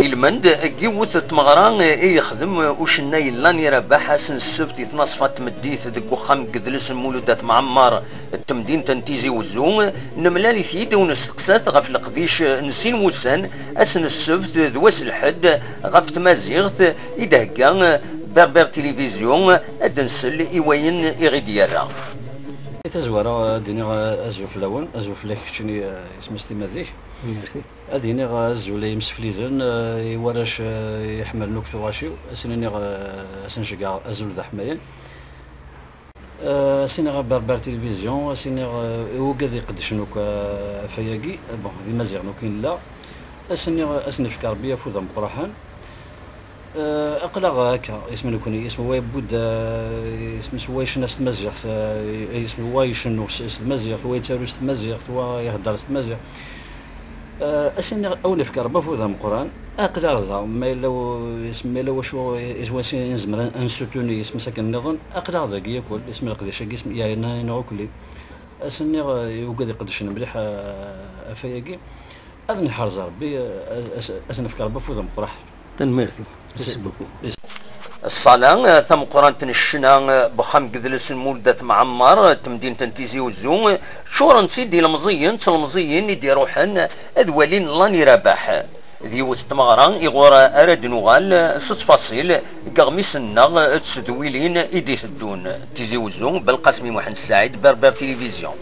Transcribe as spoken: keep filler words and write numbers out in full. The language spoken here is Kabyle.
Ilmend, yiwet n tmeɣra i yexdem ucennay Lani Rabaḥ ass n ssebt i tnaṣfa n tmeddit deg uxxam n yedles n Mulud At Mɛemmer n temdint n Tizi Wezzu, nemlal-it-id u nesteqsa-t ɣef leqdic n sin wussan, ass n ssebt d wass lḥedd, ɣef tmaziɣt i d-thegga Berber Télévision. Ad nsel i wayen i ɣ-id-yerra. Di tazwara, ad d-iniɣ, eh, azul fell-awen, azul fell-ak keččini, eh, isem-is timadik. Ad iniɣ, eh, azul i yimsefliden, eh, i warrac, eh, iḥemmlen akk tuɣac-iw, ad sen-iniɣ, eh, ad sen-ceggɛeɣ azul d aḥmayan. Eh, ad s-iniɣ a Berber Télévision, ad s-iniɣ, eh, i wigad iqeddcen akk, eh, ɣef wayagi, eh, bon, d imaziɣen akk i nella. Ad s-iniɣ, ad sen-ifk Rebbi afud ameqqraḥen. Eh, aql-aɣ akka, isem nekni, isem wa yewwi-d, eh, isem-is wa yecna s tmaziɣt, eh, isem wa icennu s, s tmaziɣt, wa yettaru s tmaziɣt, wa ihedder s tmaziɣt. Eh, ad s-iniɣ, ad wen-ifk Rebbi afud ameqqran, aql-aɣ da, ma yella u-, isem, ma yella wacu, is-, wacu i nezmer ad, ad nessutuni, isem-is akken nniḍen, aql-aɣ dagi yakul, isem leqdic-agi, isem, yeɛna-aneɣ akk. Ad s-iniɣ, eh, i wigad iqeddcen mliḥ, eh, ɣef wayagi, ad nḥerz Rebbi, eh, ad, ad, ad s-nefk Rebbi afud ameqqraḥ. Tanemmirt-ik. Merci beaucoup. Ṣṣala, eh, tameqqrant n ccna, eh, n uxxam n yedles n Mulud At Mɛemmer, eh, temdint n Tizi Wezzu, eh, ččurent-tt-id ilemẓiyen d tlemẓiyin i d-iruḥen, eh, ad walin Lani Rabaḥ. D yiwet n tmeɣra iɣur ara d-nuɣal, eh, s ttfaṣil deg uɣmis-nneɣ, eh, d tedwilin i d-iteddun. Tizi Wezzu, Belqasem Muḥend Saɛid, Berber Télévision.